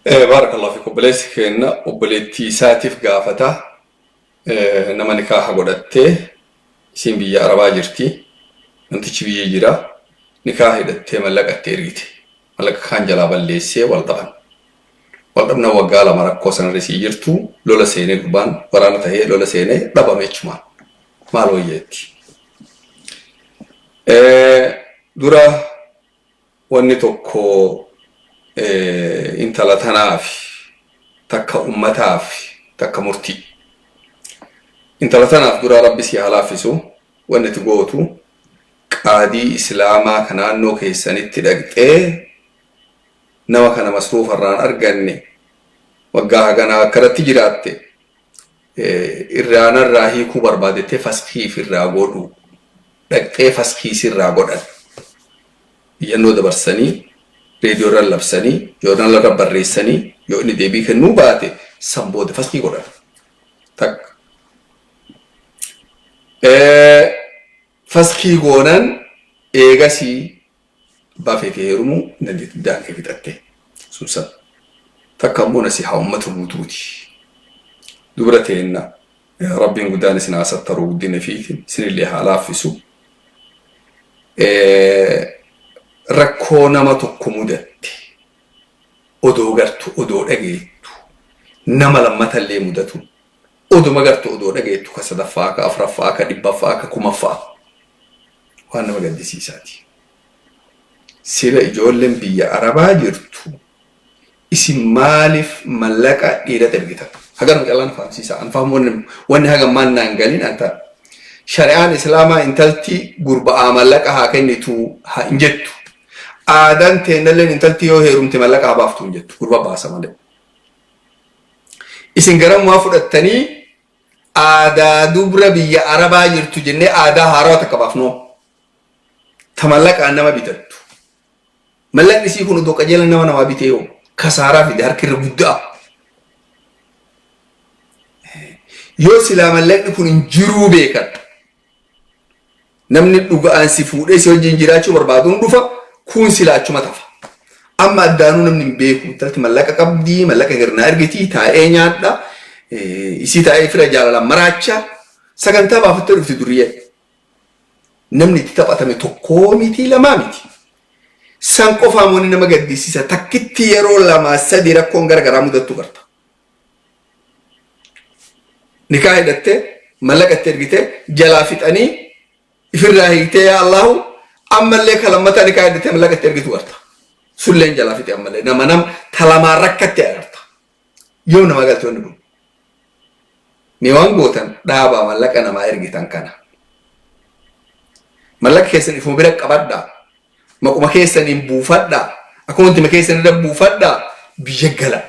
Baarakallahu fiik obboleessi keenna obboleettii isaatiif gaafata nama nikaaha godhattee isiin biyya arabaa jirti namtichi biyya jira nikaaha hidhattee mallaqa itti ergite mallaqa kaan jalaa balleessee wal dhaban wal dhabna waggaa 2 rakkoo sanarra isii jirtu lola seenee gurbaan waraana tahee lola seenee dhabame jechumaan maal wayya jetti dura Wanni tokko intala tanaafi takka ummataafi takka murtii. Intala tanaaf duraa Rabbi sii haa laaffisu wanni ati gootu qaadii islaamaa ka naannoo keessanitti dhaqxee nama kana masruufa irraan arganne waggaa haganaa akkanatti jiraatte irraa narraa hiikuu barbaadettee faskii irraa godhu dhaqxee faskii sirraa godhan. Iyyannoo dabarsanii, reediyoo irra labsanii, joornaala irra barreessanii yoo inni deebii kennuu baate san booda faskii godhan. Takka. Faskii goonan eegasii abbaa feetee heerumuu hin dandeettu iddaan kee fixattee. Sun san. Takka ammoo nasihaa ummata guutuuti. Dubra teenna Rabbiin guddaan isin haa sattaru guddina fiitiin isinillee haa laaffisu. Rakkoo nama tokko mudatte odoo gartu odoo dhageettu nama lammatallee mudatu oduma gartu odoo dhageettu ka sadaffaa ka afraffaa ka dhibbaffaa ka kumaffaa waan nama gaddisiisaati. Sila ijoolleen biyya Arabaa jirtu isin maalif mallaqa dhiiratti ergitan? Haganuma callaa na fahamsiisa. An fahamu wanni haga ammaa naan galin an ta'a. Shari'aan Islaamaa intalti gurba'aa mallaqa haa kennitu haa hin jettu. Aadaan teennalleen intalti yoo heerumte mallaqa haa baaftu hin jettu. Gurba baasa malee. Isin garamumaa fudhattanii aadaa dubra biyya Arabaa jirtu jennee aadaa haarawaa takka baafnoo. Ta mallaqaan nama bitattu. Mallaqni isii kun odoo qajeela nama namaa bitee hoo kasaaraa fide harki irra guddaa. Yoo silaa mallaqni kun hin jiruu beekan namni dhuga'aan si fuudhee si wajjin jiraachuu barbaadu hin dhufa kun silaa achuma tafa. Amma addaanuu namni hin beeku intalti mallaqa qabdii mallaqa hirnaa ergitii taa'ee nyaadha isii taa'ee fira jaalalaan maraacha sagantaa baafattee dhufti duriyyee. Namni itti taphatame tokkoo miti lamaa miti. San qofaam wanni nama gaddisiisa takkitti yeroo lamaa sadi rakkoon gara garaa mudattu garta. Nikaa hidhattee mallaqa itti ergitee jalaa fixanii ifirraa hiiktee yaa Allahu ammallee ka lammataa nikaa hidhattee mallaqa itti ergitu garta. Sulleen jalaa fixe ammallee nama nam ta lamaan rakkatte agarta. Yoom namaa galti wanni kun? Mee waan gootan dhaabaa mallaqa namaa ergitan kana. Mallaqa keessan ifuma bira qabadhaa. Maquma keessaniin buufadhaa. Akkoontima keessan irra buufadhaa. Biyya gala.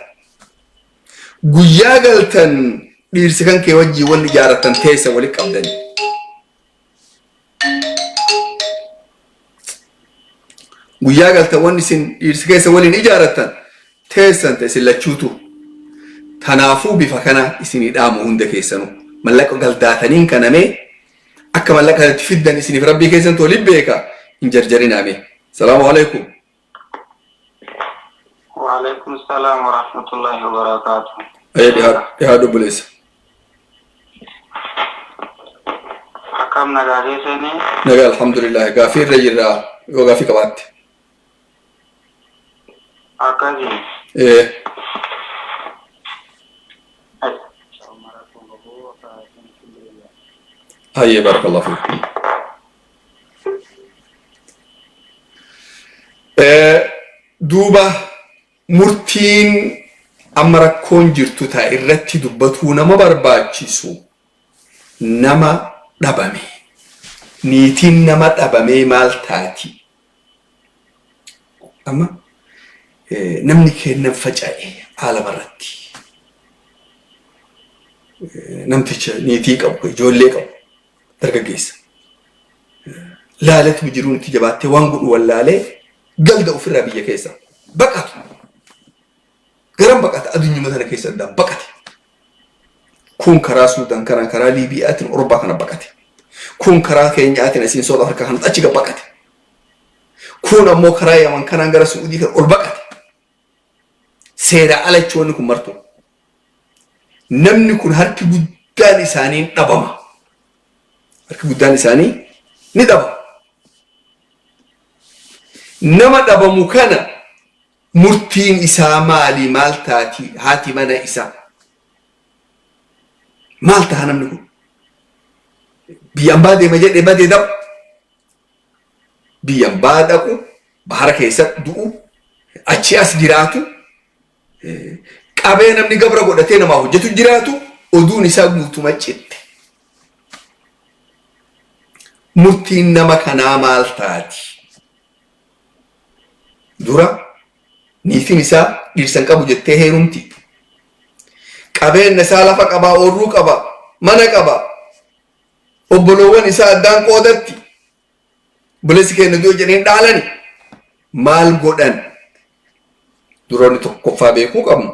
Guyyaa galtan dhiirsi kan kee wajjin wanni ijaarrattan teessa walitti qabdani. Guyyaa galtan wanni isin dhiirsi keessa waliin ijaarrattan teessan ta isin lachuutu. Tanaafuu bifa kana isinii dhaamu hunda keessanu. Mallaqa galdaataniin kanamee akka mallaqa kanatti fiddan isiniif rabbii keessantu waliin beeka hin jarjarinaa mee. Salaamu alaikum. Waalaikum salaam wa rahmatullahi wa barakaatuh. Ayya dhihaadhu obboleessa. Akkam nagaa keessanii? Nagaa alhamdulillah gaafii irra jirra yoo gaafii qabaatte. Akkasi. Ee. Hayyee barakallahu fiik. Duuba murtiin amma rakkoon jirtu ta irratti dubbatuu nama barbaachisu nama dhabame. Niitiin nama dhabamee maal taati? Amma namni keennan faca'e aalama irratti. Namticha niitii qabu, ijoollee qabu, dargaggeessa. Laaletu jiruun itti jabaattee waan godhu wallaalee galda ofirraa biyya keessa baqatu. Garam baqata adunyuma tana keessa addaan baqate. Kun karaa Suudaan kanaan karaa Liibiyaatiin Awurooppaa kana baqate. Kun karaa Keenyaatiin asiin Soot Afrikaa kanatti achi gad baqate. Kun ammoo karaa Yaman kanaan gara Su'uudii kana ol baqate. Seeraa ala jechuun wanni kun martu. Namni kun harki guddaan isaanii dhabama. Harki guddaan isaanii ni dhabama. Nama dhabamu kana murtiin isaa maali? Maal taati haati mana isaa? Maal taha namni kun? Biyya ambaa deema jedhee badee daba. Biyya ambaa dhaqu, bahara keessa du'u, achi as jiraatu, qabee namni gabra godhatee namaa hojjetu jiraatu, oduun isaa guutuma citte. Murtiin nama kanaa maal taati? Dura niitiin isaa dhirsa hin qabu jettee heerumti. Qabeenya isaa lafa qabaa, oorruu qaba, mana qaba. Obboloowwan isaa addaan qoodatti. Obboleessi keenya du'e jedheen dhaalani. Maal godhan? Duroonni tokkoffaa beekuu qabnu.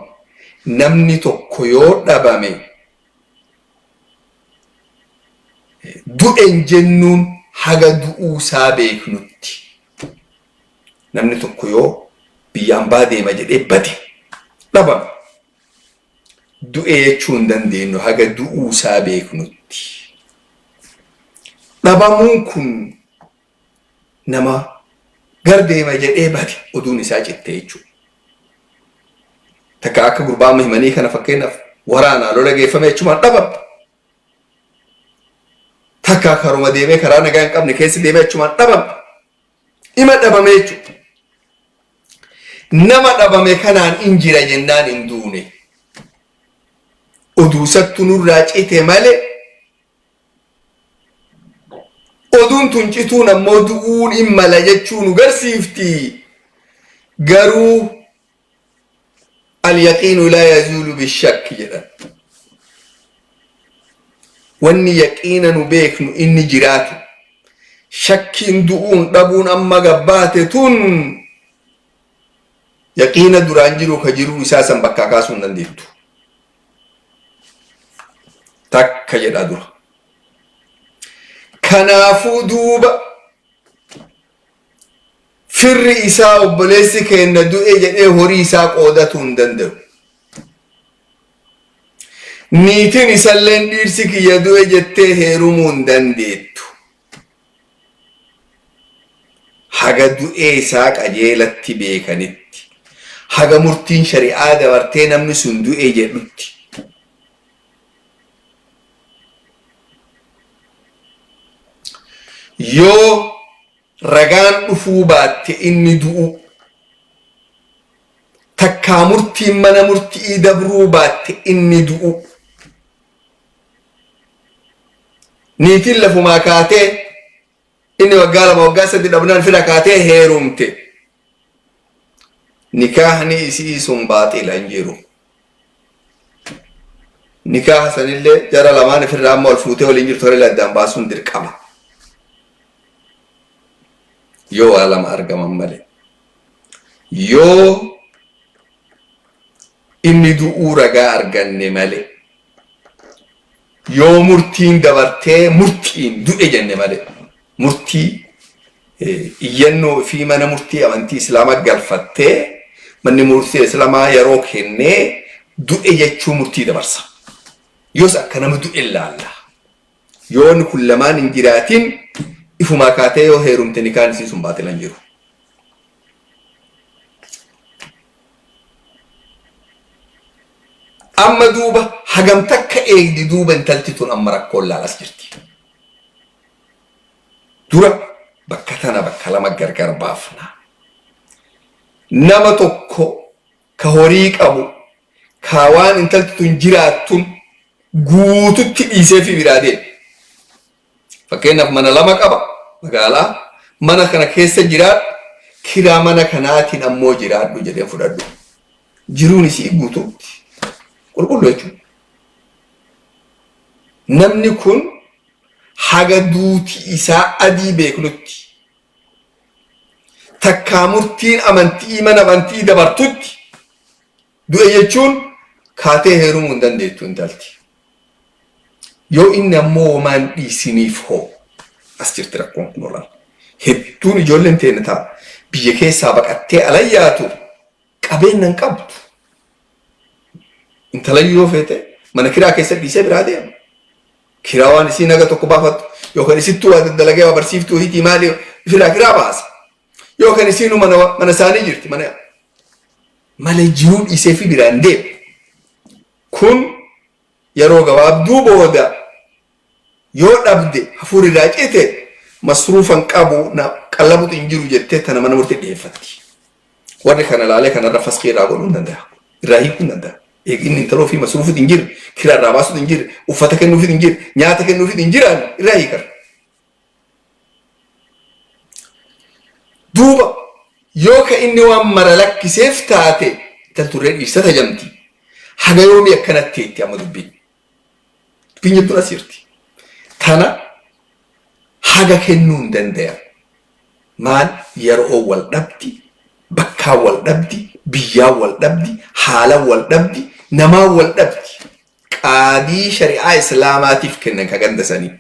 Namni tokko yoo dhabame du'en jennuun haga du'uu isaa beeknutti. Namni tokko yoo biyya ambaa deema jedhee bade dhabame du'e jechuu hin dandeenyu haga du'uu isaa beeknutti. Dhabamuun kun nama gar deema jedhee bade oduun isaa citte jechuudha. Takka akka gurbaa amma himanii kana fakkeenyaaf waraanaa lola geeffame jechumaan dhabame. Takka karuma deemee karaa nagaa hin qabne keessa deemee achumaan dhabame. Ima dhabame jechuudha. Nama dhabame kanaan in jira jennaan hin duune. Oduusattu nurraa cite malee oduun tun cituun ammoo du'uun in mala jechuu nu garsiifti. Garuu al-yaqiinu laa yazuulu bishakki jedhan. Wanni yaqiina nu beeknu inni jiraatu. Shakkiin du'uun dhabuun amma gabbaate tun yaqiina duraan jiru ka jiruu isaa san bakkaa kaasuu hin dandeettu. Takka jedhaa dura. Kanaafuu duuba firri isaa obboleessi keenna du'e jedhee horii isaa qoodatuu hin danda'u. Niitiin isalleen dhiirsi kiyya du'e jettee heerumuu hin dandeettu. Haga du'ee isaa qajeelatti beekanitti. Haga murtiin shari'aa dabartee namni sun du'e jedhutti. Yoo ragaan dhufuu baatte inni du'uu, takkaa murtiin mana murti'ii dabruu baatte inni du'uu. Niitiin lafumaa kaatee inni waggaa 2 waggaa 3 dhabnaan fira kaatee heerumte. Nikaahni isii sun baaxila hin jiru. Nikaaha sanillee jara lamaan ifirraa amma wal fuutee waliin jirtu horii addaan baasuun dirqama. Yoo waa lama argaman malee. Yoo inni du'uu ragaa arganne malee. Yoo murtiin dabartee murtiin du'e jenne malee. Murtii iyyannoo fi mana murtii amantii Islaamaa galfattee manni murtii Islaamaa yeroo kennee du'e jechuu murtii dabarsa. Yoos akka nama du'e ilaalla. Yoo inni kun lamaan hin jiraatin ifumaa kaatee yoo heerumte nikaan isii sun baaxila hin jiru. Amma duuba hagam takka eegdi duuba intalti tun amma rakkoon laalas jirti. Dura bakka tana bakka lama gargar baafna. Nama tokko ka horii qabu ka waan intalti tun jiraattun guututti dhiisee fi biraa deeme. Fakkeenyaaf mana 2 qaba magaalaa mana kana keessa jiraadhu kiraa mana kanaatiin ammoo jiraadhu jedheen fudhadhu. Jiruun isii guutuutti qulqulluu jechuudha. Namni kun haga duuti isaa adii beeknutti takkaa murtiin amantii mana amantii dabartutti du'e jechuun kaatee heerumuu hin dandeettu intalti. Yoo inni ammoo homaa hin dhiisiniif hoo as jirti rakkoon kun olaana. Hedduun ijoolleen teenya ta'a biyya keessaa baqattee ala yaatu qabeenya hin qabdu. Intalayyuu yoo feete mana kiraa keessa dhiisee biraa deema. Kiraa waan isii naga tokko baafattu yookaan isittuu waa daddalagee waa barsiiftuu hiitii maali ofirraa kiraa baasa. Yookaan isiinuu mana isaanii jirti mana malee jiruu dhiisee fi biraan deema. Kun yeroo gabaabduu booda yoo dhabde hafuurri irraa cite masruufan qabu na qallabutu hin jiru jettee tana mana murtii dhiyeeffatti. Warri kana laalee kanarra faskii irraa godhuu hin danda'a. Irraa hiikuu hin danda'a. Eegi inni intala ofii masruufutu hin jirre, kiraa irraa baasutu hin jirre, uffata kennuufitu hin jirre, nyaata kennuufitu hin jiraan irraa hiikan. Duuba yoo ka inni waan mara lakkiseef taate intalturree dhiirsa tajamti. Haga yoomii akkanatti teetti amma dubbiin. Dubbiin jettuun as jirti. Tana haga kennuu hin dandayan. Maal yeroo wal dhabdi, bakkaan wal dhabdi, biyyaan wal dhabdi, haalan wal dhabdi, namaan wal dhabdi. Qaadii shari'aa islaamaatiif kennan ka ganda sanii.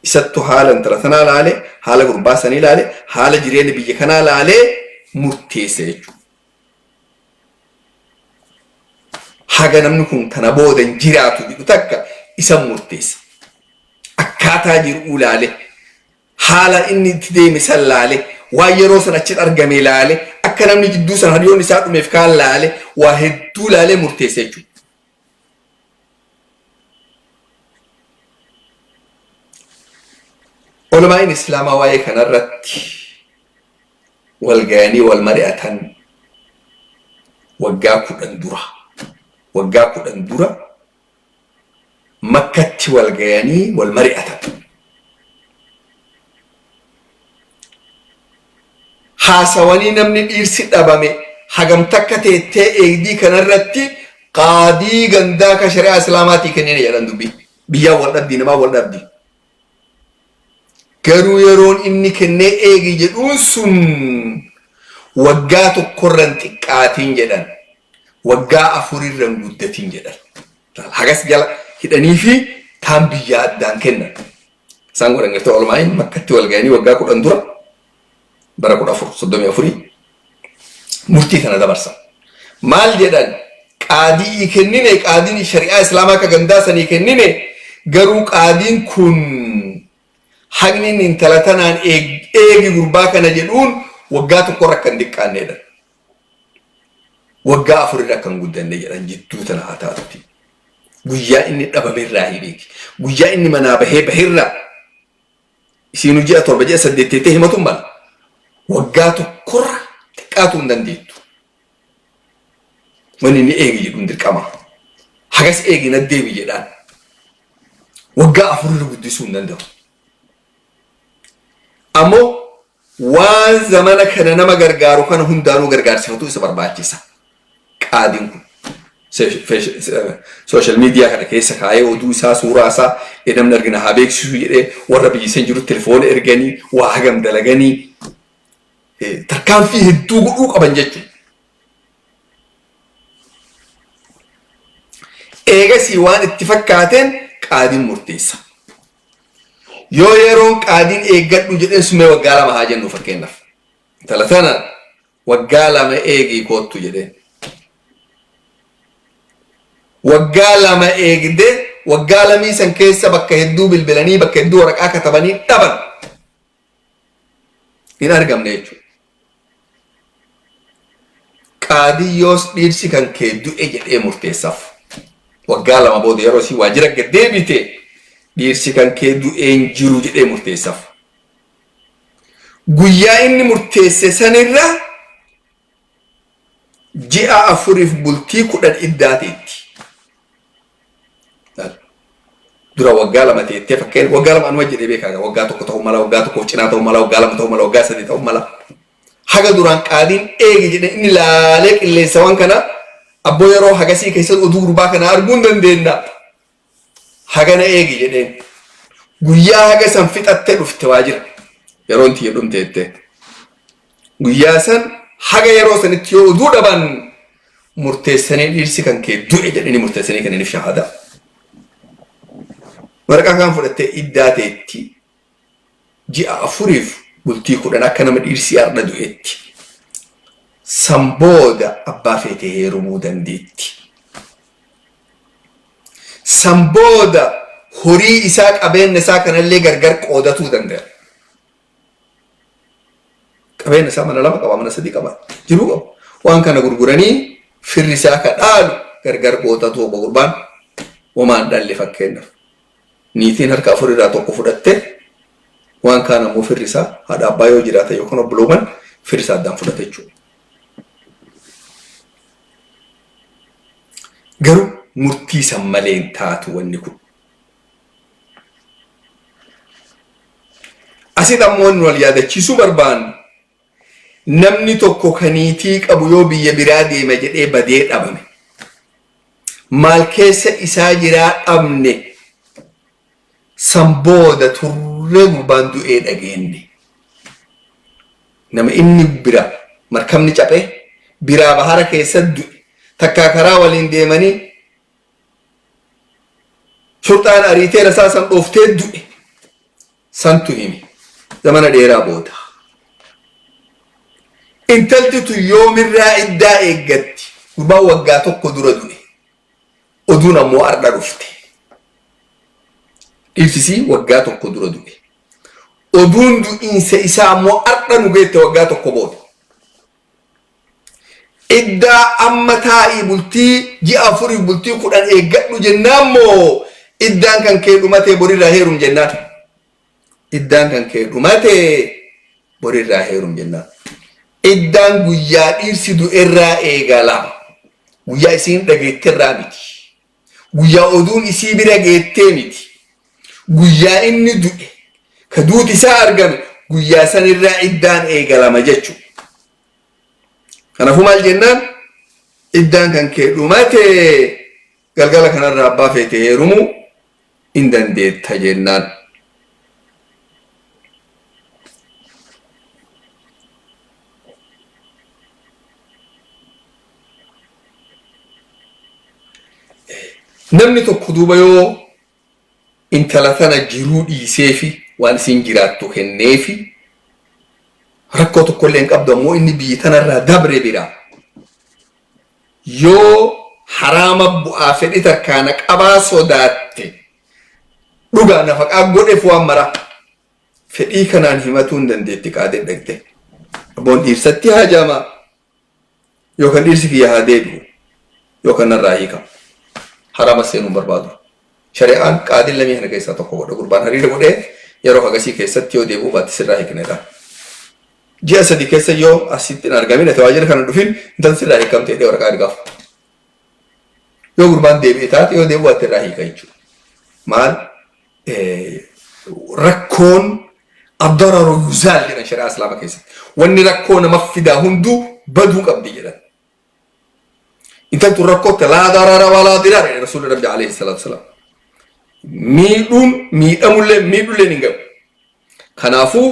Isattu haala intala tanaa laale, haala gurbaa sanii laale, haala jireenya biyya kanaa laalee murteessa jechuudha. Haga namni kun kana booda hin jiraatu jedhu takka isa murteessa. Akkaataa jiru laale, haala inni itti deeme san laale, waan yeroo san achitti argame laale, akka namni jidduu san hariyoon isaa dhumeef kaan laale, waa hedduu laalee murteessa jechuudha. Ulamaa'in Islaamaa waa'ee kanarratti wal gayanii wal mari'atan waggaa 10 dura. Waggaa 10 dura Makkatti wal gayanii wal mari'atan. Haasawanii namni dhiirsi dhabame hagam takka teettee eegdii kanarratti qaadii gandaa ka shari'aa islaamaatii kennine jedhan dubbii. Biyyaan wal dhabdii namaa wal dhabdi. Garuu yeroon inni kennee eegi jedhuun sun waggaa tokkorra hin xiqqaatin jedhan. Waggaa afurirra hin guddatin jedhan. Hagas jala hidhanii fi taan biyyaa addaan kennan. Isaan godhan gartee olmaa'iin Makkatti wal ga'anii waggaa 10 dura bara 1434 murtii tana dabarsan. Maal jedhan? Qaadii kennine, qaadiin shari'aa islaamaa akka gandaa sanii kennine, garuu qaadiin kun haqni inni intala tanaan eegi gurbaa kana jedhuun waggaa tokkorra akka hin diqqaanne jedhan. Waggaa afurirra akka hin guddanne jedhan jidduu tana haa taatuti. Guyyaa inni dhabamerraa hibeeki. Guyyaa inni manaa bahee baherraa isiinuu ji'a 7 ji'a 8 teettee himatuun mala. Waggaa tokkorra xiqqaatuu hin dandeettu. Wanni inni eegi jedhuun dirqama. Hagas eegi na deebi jedhaan. Waggaa afurirra guddisuu hin danda'u. Ammoo waan zamana kana nama gargaaru kana hundaanuu gargaarsifatuu isa barbaachisa. Qaadiin kun. Social media kana keessa kaa'ee oduu isaa suuraa isaa namni argina haa beeksisu jedhee warra biyya san jiru telefoona erganii waa hagam dalaganii tarkaanfii hedduu godhuu qaban jechuudha. Eegasii waan itti fakkaateen qaadiin murteessa. Yoo yeroon qaadiin eeggadhu jedheen sumee waggaa 2 haa jennu fakkeenyaaf. Intala tana waggaa 2 eegii koottu jedheen. Waggaa 2 eegde waggaa lamii san keessa bakka hedduu bilbilanii bakka hedduu waraqaa katabanii dhaban. Hin argamne jechuudha. Qaadii yoos dhiirsi kan kee du'e jedhee murteessaaf. Waggaa 2 booda yeroo isii waajjira gad deebite dhiirsi kan kee du'een jiru jedhee murteessaaf. Guyyaa inni murteesse sanirra ji'a afuriif bultii 10 iddaa teetti. Dura waggaa 2 teettee fakkeenya waggaa 2 anuma jedhee beekaa waggaa 1 ta'uu mala waggaa tokkoof cinaa ta'uu mala waggaa 2 ta'uu mala waggaa 3 ta'uu mala. Haga duraan qaadiin eegi jedhee inni laalee qilleensa waan kana abboo yeroo hagasii keessatti oduu gurbaa kana arguu hin dandeenna. Hagana eegi jedheen. Guyyaa haga san fixattee dhufte waajjira. Yeroon tiyya dhumte jettee. Guyyaa san haga yeroo sanitti yoo oduu dhaban murteessanii dhiirsi kan kee du'e jedhanii murteessanii kennaniif shahaadaa. Waraqaa kaan fudhattee iddaa teetti ji'a afuriif bultii 10 akka nama dhiirsi har'a du'etti. San booda abbaa feete heerumuu dandeetti. San booda horii isaa qabeenya isaa kanallee gargar qoodatuu danda'a. Qabeenya isaa mana lama qaba, mana sadii qaba, jiruu qaba. Waan kana gurguranii firri isaa ka dhaalu gargar qoodatuu qaba gurbaan homaan dhalle fakkeenyaaf. Niitiin harka afur irraa tokko fudhatte waan kaan ammoo firri isaa haadha abbaa yoo jiraate yookaan obboloowwan firri isaa addaan fudhate jechuudha. Garuu murtii san malee hin taatu wanni kun. Asitti ammoo wanni wal yaadachiisuu barbaannu namni tokko kan niitii qabu yoo biyya biraa deema jedhee badee dhabame maal keessa isaa jiraa dhabne san booda turree gurbaan du'ee dhageenne. Nama inni bira markabni caphee biraa bahara keessa du'e takkaa karaa waliin deemanii shurxaan ariitee rasaa san dhooftee du'e santu hime zamana dheeraa booda. Intalti tun yoomirraa iddaa eeggatti gurbaan waggaa tokko dura du'e oduun ammoo ardha dhufte. Dhiirsisii waggaa tokko dura du'e. Oduun du'iinsa isaa ammoo ardha nu geette waggaa tokko booda. Iddaa amma taa'ii bultii ji'a afurii bultii 10 eeggadhu jennaan moo iddaan kan kee dhumatee borirraa heerum jennaan. Iddaan kan kee dhumatee borirraa heerum jennaan. Iddaan guyyaa dhiirsi du'erraa eegala. Guyyaa isiin dhageetterraa miti. Guyyaa oduun isii bira geettee miti. Guyyaa inni du'e ka duuti isaa argame guyyaa sanirraa iddaan eegalama jechuudha. Kanaafuu maal jennaan iddaan kan kee dhumate galgala kanarraa abbaa feete heerumuu hin dandeetta jennaan. Namni tokko duuba yoo intala tana jiruu dhiiseefi waan isiin jiraattu kenneefi rakkoo tokkollee hin qabdu ammoo inni biyya tanarraa dabre bira yoo haraama bu'aa fedhi tarkaana qabaa sodaatte dhugaa nafaqaa godheef waan maraa fedhii kanaan himatuu hin dandeetti qaadee dhaqxe abboon dhiirsatti hajamaa yookaan dhiirsi kiyya haa deebi'u yookaan narraa hiikamu. Harama seenuu hin barbaadu. Shari'aan qaadiin lamii kana keessaa tokko godha. Gurbaan hariira godhee yeroo hagasii keessatti yoo deebi'uu baatte sirraa hiiknedha. Ji'a 3 keessa yoo asitti hin argamin ati waajjira kana dhufin intalli sirraa hiikamte jedhee waraqaa ergaaf. Yoo gurbaan deebi'e taate yoo deebi'uu baatte irraa hiika jechuudha. Maal rakkoon addararu yuzaal jedhan shari'aa islaama keessatti. Wanni rakkoo nama fidaa hunduu baduu qabdi jedhan. Intalli tun rakkootti laa darara walaa diraara jedhan rasuulli rabbi alayhi salaatu wasalaam. Miidhuun miidhamullee miidhullee hin gahu. Kanaafuu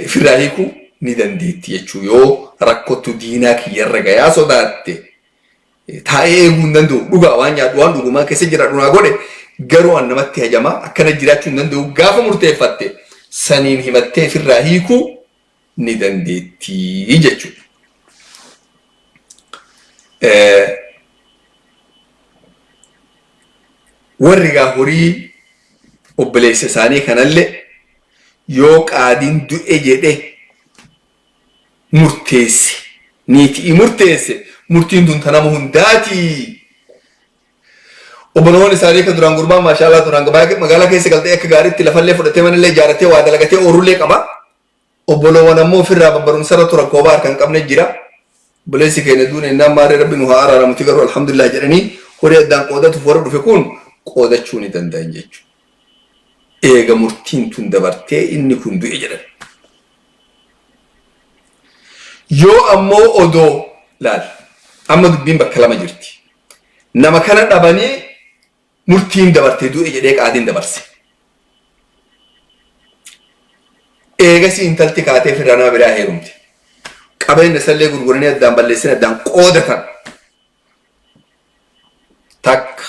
ifirraa hiikuu ni dandeetti jechuu yoo rakkottu diinaa kiyyarra gayaa sodaatte taa'ee eeguu hin danda'u dhugaa waan nyaadhu waan dhugumaa keessa jiraadhu naa godhe garuu an namatti hajamaa akkana jiraachuu hin danda'u gaafa murteeffatte saniin himattee ifirraa hiikuu ni dandeetti jechuudha. Warri gaa horii obboleessa isaanii kanallee yoo qaadiin du'e jedhe murteesse niitii murteesse murtiin tun ta nama hundaati. Obboloonni isaanii kan duraan gurbaan maashaallah duraan magaalaa keessa galtee akka gaariitti lafallee fudhatee manallee ijaarratee waa dalagatee oorullee qaba. Obboloowwan ammoo ofirraa babbarumsarra turan koobaa harka hin qabne jira. Obboleessi keenya duune innaan maarree rabbi nu haa araaramuti garuu alhamdulillah jedhanii horii addaan qoodatuuf warra dhufe kun qoodachuu ni danda'an jechuudha. Eega murtiin tun dabartee inni kun du'e jedhan. Yoo ammoo odoo laal amma dubbiin bakka lama jirti. Nama kana dhabanii murtiin dabartee du'e jedhee qaadiin dabarse. Eegasii intalti kaatee firraa nama biraa heerumte. Qabeenya isallee gurguranii addaan balleessanii addaan qoodatan. Takka.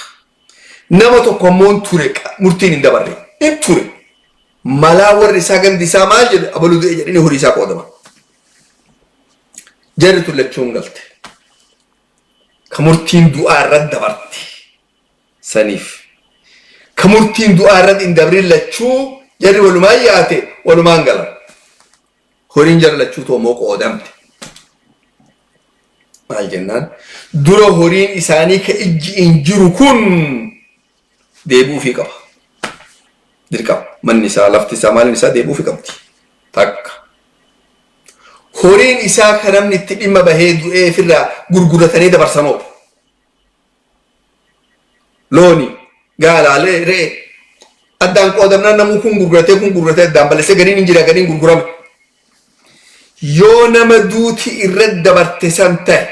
Nama tokko ammoo hin ture murtiin hin dabarre. Hin ture. Malaa warri isaa gandi isaa maal jedhe abaluu du'e jedhanii horii isaa qoodama. Jarri tun lachuun galte. Ka murtiin du'aa irratti dabarte. Saniif ka murtiin du'aa irratti hin dabrin lachuu jarri walumaan yaate walumaan galan. Horiin jara lachuu ammoo qoodamte. Maal jennaan, dura horiin isaanii ka ijji hin jiru kun deebi'uufii qaba. Dirqama. Manni isaa, lafti isaa, maaliin isaa deebi'uufii qabdi. Takka. Horiin isaa ka namni itti dhimma bahee du'ee ofirraa gurguratanii dabarsanoo. Looni, gaalaalee, re'ee addaan qoodamnaan namuu kun gurguratee kun gurguratee addaan balleessee gariin hin jira, gariin gurgurame. Yoo nama duuti irra dabarte san ta'e,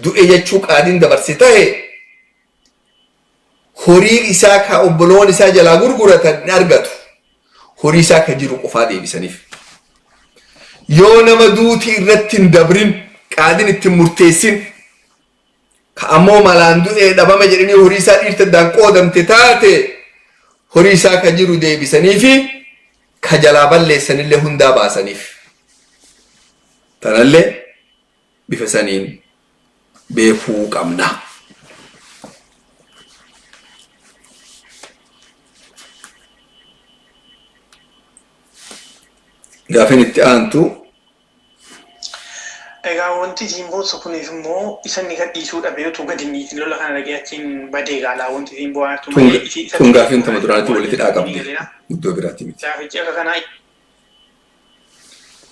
du'e jechuu qaadiin dabarse ta'e, horii isaa ka obboloon isaa jalaa gurguratan hin argatu. Horii isaa ka jiru qofaa deebisaniif. Yoo nama duuti irratti hin dabrin, qaadiin itti hin murteessin, ka ammoo malaan du'ee dhabame jedhanii horii isaa dhiirta addaan qoodamte taate, horii isaa ka jiru deebisanii fi ka jalaa balleessanillee hundaa baasaniif. Tanallee bifa saniin beekuu qabna. Gaafin itti aantu. Egaa wanti isiin boossu kuniif immoo isa inni gadhiisuu dhabee utuu gadi hin dhiisin lola kana dhaqee achiin badee gaalaa wanti isiin bo'aa jirtu malee isii isa Tun gaafiin tama duraanitti walitti dhaa qabdi. Iddoo biraatti miti. Gaafichi akka kanaa.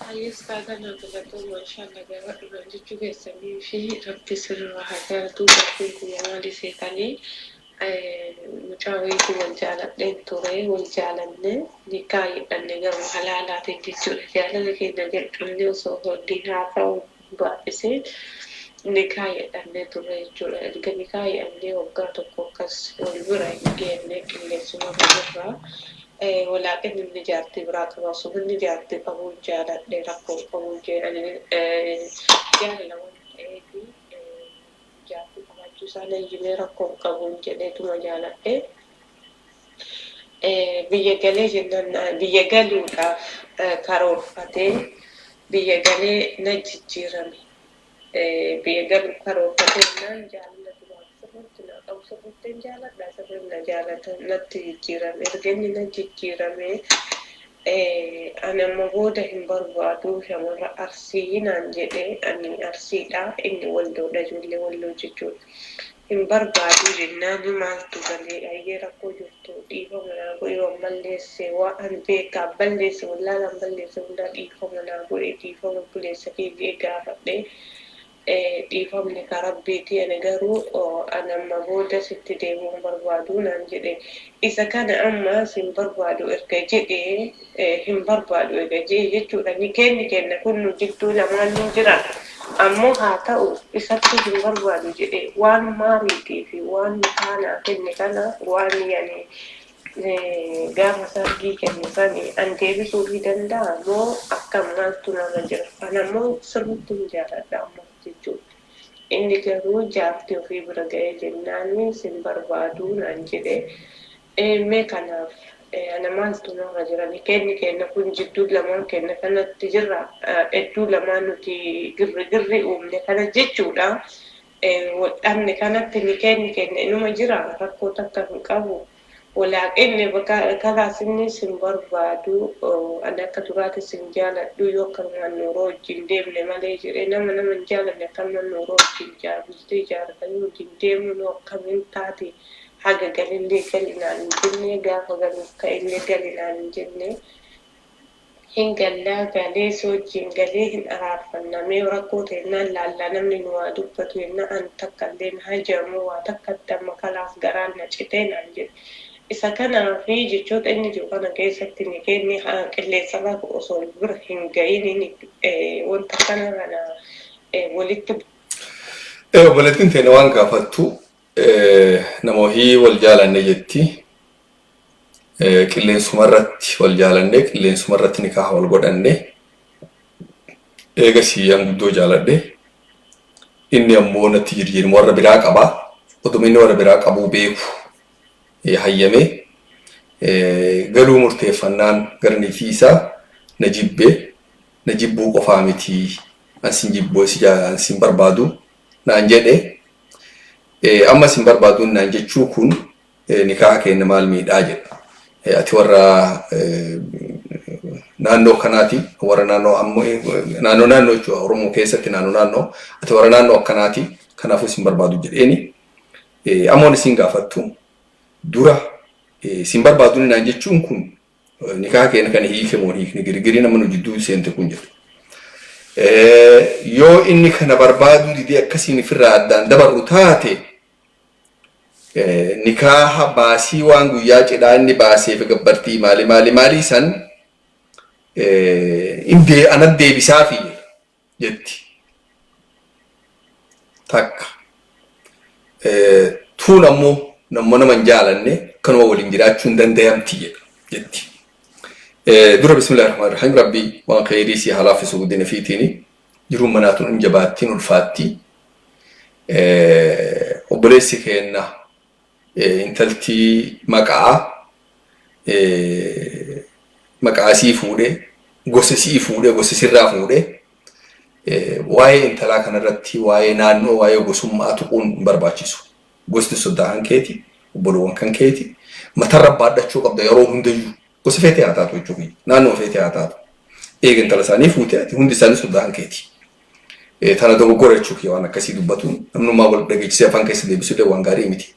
Hayyee ustaaza naa galatooma, inshallah gaafadhu naan jechuu keessanii fi Rabbi sirraa haa jaalatu. Gaaffiin kiyya maali seetanii, mucaa wayiitii wal jaaladheen ture, wal jaalanne, nikaa hidhanne, garuu halaalaatiin jechuudha. Jaalala keenya jalqabne osoo hojii haasa'u baay'isee nikaa hidhannee turre jechuudha. Erga nikaa hidhannee waggaa tokko akkas wal bira hin geenne, qilleensuma irraa. Walaaqin inni jaartii biraa qaba. Osoo inni jaartii qabu jaaladhe rakkoo qabu jedhanii jaalala waan ta'eef jaartii qabaachuu isaa nayyimee rakkoo qabu jedheetuma jaaladhe. Biyya galee jennaan, biyya galuudhaaf karoorfatee biyya galee na jijjiirame. Biyya galuu karoorfatee jennaan jaalala duraan sirriitti na qabu, sirriitti jaaladha, sirriitti na jaalata, natti jijjiirame. Erga inni na jijjiirame, ani amma booda hin barbaadu shamarra Arsii naan jedhe. Ani Arsiidha, inni Walloodha, ijoollee Walloo jechuudha. Hin barbaadu jennaan maaltu galee, ayyee rakkoo jirtu dhiifama naa godhe, waan balleesse, waan an beekaa balleesse, wallaalaan balleesse hundaa dhiifama naa godhe, dhiifama obboleessa kee jee gaafadhe. Dhiifamni ka Rabbiiti, ani garuu ani amma booda sitti deebi'uu hin barbaadu naan jedhe. Isa kana amma sin barbaadu erga jedhe, hin barbaadu erga jedhe jechuudha. Ni kenni kenna kun nu jidduu lamaan ni jira. Ammoo haa ta'u isatti hin barbaadu jedhe, waan maariitii fi waan taanaa kenne kana, waan yani gaafa sargii kenne sani an deebisuufii danda'a moo akkam, maaltu narra jira? An ammoo sirriitti hin jaaladha ammas jechuudha. Inni garuu jaartii ofii bira ga'ee jennaan sin barbaadu naan jedhe. Mee kanaaf ana maaltu narra jira? Kenni kenna kun jidduu lamaan kenna kanatti jirra. Hedduu lamaan nuti girri girri uumne kana jechuudha. Wal dhabne kanatti ni kenni kenna inuma jira, rakkoo takka hin qabu. Walaaqinni bakka kalaas inni sin barbaadu, ani akka duraatti sin jaaladhu, yoo akkanumaan nuuroo wajjin deemne malee jedhee, nama nama hin jaalanne akkanumaan nuuroo wajjin bultee ijaarratanii wajjin deemuun akkamiin taate? Haga galillee galinaan hin jenne, gaafa galuuf ka'ellee galinaan hin jenne. Hin gallaa, galee si wajjin galee hin araarfanna, mee rakkoo ta'ennaan laallaa, namni nu waa dubbatu yennaa an takka illee hajamu waa takkatti amma kalaas garaan na citee naan jedhe. Isa kanaa fi jechoota inni jiru kana keessatti ni kenni qilleensarraa osoo bira hin gahin wanta kana kana walitti. Obboleettiin teenya waan gaafattu, nama wahii wal jaalanne jetti. Qilleensuma irratti wal jaalanne, qilleensuma irratti nikaa wal godhanne. Eegasii an guddoo jaaladhe. Inni ammoo natti jirjiirma, warra biraa qaba. Otuma inni warra biraa qabuu beeku hayyamee galuu murteeffannaan gara niitii isaa na jibbe. Na jibbuu qofaa miti, an sin jibbuu, si an sin barbaadu naan jedhe. Amma sin barbaaduun naan jechuu kun nikaa keenya maal miidhaa jedha. Ati warra naannoo kanaati, warra naannoo ammoo naannoo naannoo jechuudha, Oromoo keessatti naannoo naannoo, ati warra naannoo akkanaati, kanaafuu sin barbaadu jedheeni. Ammoon isin gaafattu dura, sin barbaaduun naan jechuun kun nikaa keenya kana hiike moo hiikni girgirii nama nu jidduu seente kun jedhu. Yoo inni kana barbaaduu didee akkasiin ofirraa addaan dabarru taate, nikaaha baasii waan guyyaa cidhaa inni baaseef gabbartii maali maali maalii san anat deebisaafi jetti. Takka. Tuun ammoo nammoo nama hin jaalanne kanuma waliin jiraachuu hin dandayamti jedha jetti. Dura bismillaahi rahmaani rahiim, rabbii waan khayrii si haa laaffisu guddina fiitiini. Jiruun manaatuun hin jabaattiin ulfaatti. Obboleessi keenna intalti maqaa sii fuudhee, gosa sii fuudhee, gosa sirraa fuudhee, waa'ee intalaa kanarratti waa'ee naannoo, waa'ee gosummaa tuquun hin barbaachisu. Gosti soddaa kan keeti, obbolowwan kan keeti, matarra baadhachuu qabda yeroo hundayyuu. Gosa feetee haa taatu jechuudha. Naannoo feetee haa taatu. Eega intala isaanii fuutee ati hundi isaanii soddaa kan keeti. Tana dogoggora jechuudha waan akkasii dubbatuun, namnummaa wal dhageechisee afaan keessa deebisuullee waan gaarii miti.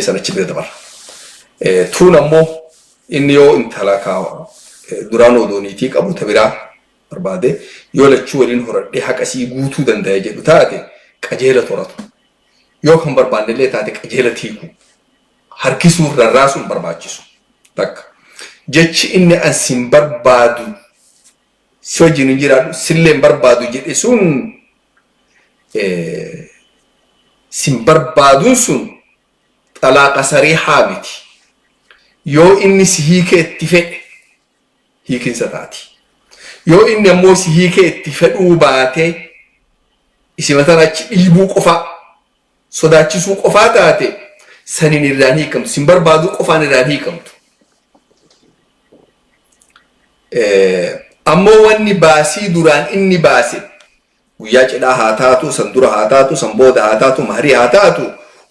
Sanachi bira dabarra. Tuun ammoo inni yoo intala duraan odoo niitii qabu ta biraa barbaade, yoo lachuu waliin horadhee haqa sii guutuu danda'e jedhu taate, qajeela toratu. Yoo kan barbaanne illee taate qajeela tiiku. Harkisuu rarraasuun barbaachisu. Takka. Jechi inni an sin barbaadu, si wajjin hin jiraadhu, sillee hin barbaadu jedhe sun, sin barbaaduun sun xalaaqa sariihaa miti. Yoo inni si hiikee itti fedhe hiikinsa taati. Yoo inni ammoo si hiikee itti fedhuu baatee isi mataan achi dhiibuu qofaa, sodaachisuu qofaa taate, saniin irraan hiikamtu. Sin barbaaduu qofaan irraan hiikamtu. Ammoo wanni baasii duraan inni baase, guyyaa cidhaa haa taatu, san dura haa taatu, san booda haa taatu, maharii haa taatu,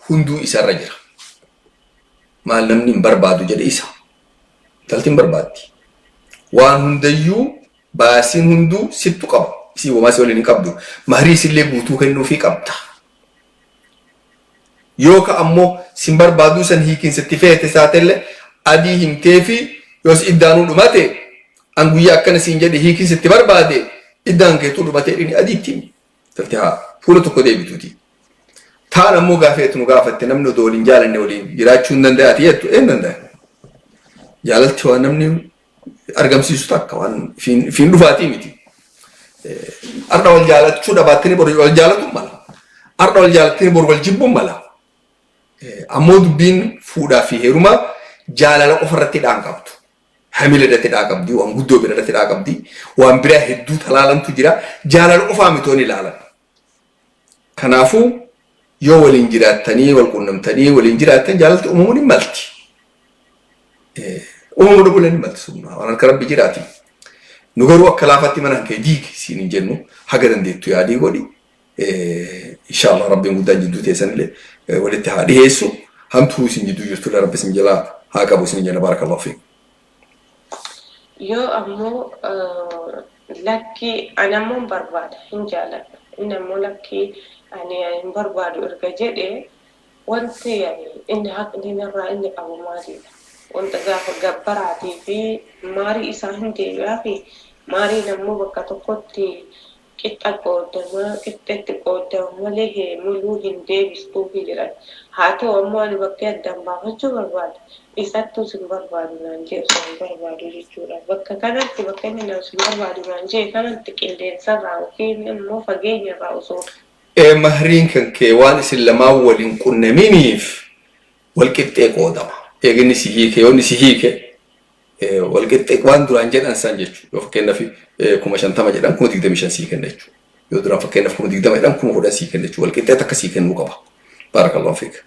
hunduu isarra jira. Maal namni hin barbaadu jedhe isa. Intalti hin barbaaddi. Waan hundayyuu baasiin hunduu sittu qaba. Isii homaa si waliin hin qabdu. Maharii isillee guutuu kennuufii qabda. Yoo ka ammoo sin barbaaduu san hiikinsa itti feete saatellee adii himtee fi yoos iddaanuu dhumate, an guyyaa akkana siin jedhe hiikinsa itti barbaade, iddaan keetuu dhumate inni adii itti himi. Intalti haa fuula tokko deebituuti. Taan ammoo gaafeetu nu gaafatte, namni odoo waliin jaalanne waliin jiraachuu hin danda'ati jettu, een danda'a. Jaalalti waan namni argamsiisu takka waan ifiin dhufaatii miti. Arda wal jaalachuu dhabaattanii boru wal jaalatuun mala. Arda wal jaalattanii boru wal jibbuun mala. Ammoo dubbiin fuudhaa fi heerumaa jaalala qofa irratti hidhaan qabdu. Hamila irratti hidhaa qabdi, waan guddoo bira irratti hidhaa qabdi, waan biraa hedduu talaalantu jira. Jaalala qofaa miti waan ilaalan. Kanaafuu yoo waliin jiraattanii, wal quunnamtanii waliin jiraattan, jaalalti uumamuun hin malti. Uumamuu dhabuun hin malti, sun waan harka rabbi jiraati. Nu garuu akka laafaatti mana kee diigi siin hin jennu, haga dandeettu yaadii godhi. Inshallah rabbiin guddaan jidduu teessanillee walitti haa dhiheessu. Hamtuu isin jidduu jirtullee rabbi isin jalaa haa qabu isin jenna. Baarakallahu fiik. Yoo ammoo lakkii, ani ammoo hin barbaada, hin jaaladha. Inni ammoo lakkii, ani hin barbaadu erga jedhe, wanti inni haqni narraa inni qabu maalidha? Wanta gaafa gabbaraatii fi maarii isaa hin deebi'aa fi maariin ammoo bakka tokkotti qixa qoodama, qixxeetti qoodama malee muluu hin deebistuufi jedhan. Haa ta'u ammoo ani bakkee addaan baafachuu barbaada. Isattuu sin barbaadu naan jee osoo hin barbaadu jechuudha. Bakka kanatti, bakka inni naan sin barbaadu naan jee kanatti, qilleensarraa yookiin immoo fageenyarraa osoo. Mahriin kan kee waan isin lamaan waliin qunnaminiif wal qixxee qoodama. Eeginni si hiike, yoo inni si hiike, wal qixxee waan duraan jedhan san jechuudha. Yoo fakkeenyaaf 50,000 jedhan, 25,000 sii kenna jechuudha. Yoo duraan fakkeenyaaf 20,000 jedhan, 10,000 sii kenna jechuudha. Wal qixxee takka sii kennuu qaba. Baarakallahu fiik.